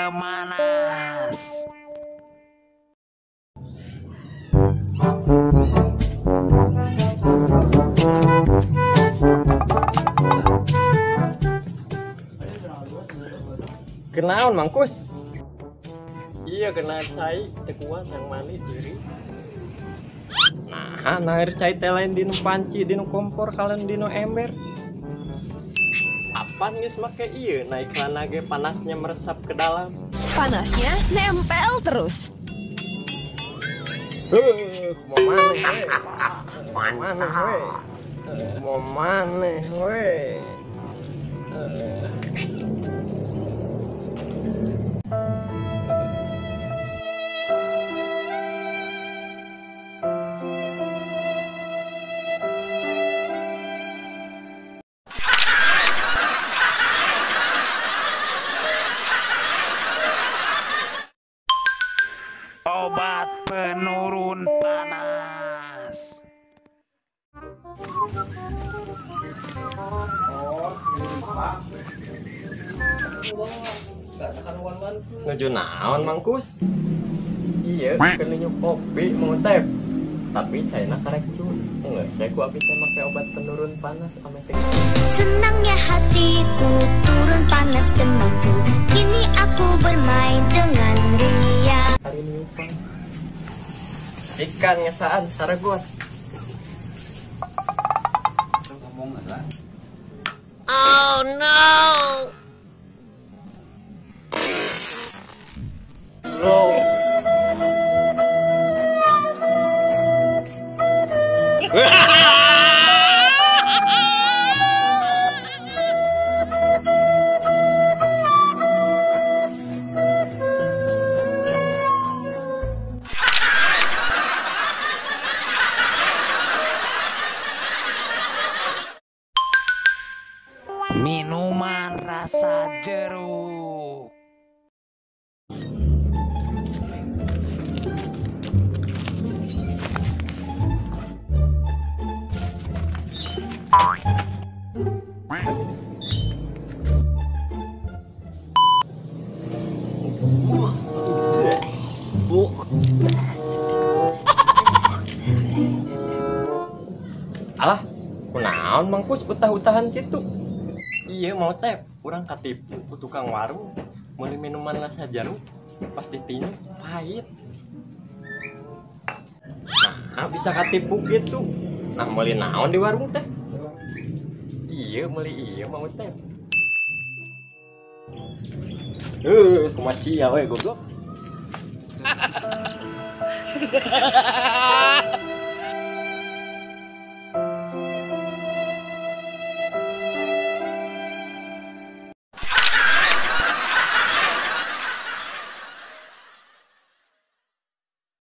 pemanas. Kenaon Mangkus? Iya kena cai teu kuat yang mani diri. Nah, air cai teh lain dinu panci, dinu kompor, kalian dinu ember. Apaan geus make ieu naik lana ge panasnya meresap ke dalam. Panasnya nempel terus. Mau maneh we. Mau maneh we. Mau maneh we. Obat penurun panas. Nuju naon Mangkus? Iya, keur nyu kopi mau teh. Tapi caina karek cun. Enggak, saya ku abi teh make obat penurun panas ame teh. Senangnya hatiku turun panas demamku. Kini aku bermain dengan dia. Hari ini upang. Ikan ngesaan saragot. Oh no. No. Minuman rasa jeruk. Alah, kunaon Mangkus utah-utahan gitu. Iya mau teh, urang katipu ku tukang warung meuli minuman rasa jeruk, pas ditinju pahit. Nah, bisa katipu gitu. Nah, meuli naon di warung teh? Iya, meuli iya mau teh. Kumaha sia we goblok.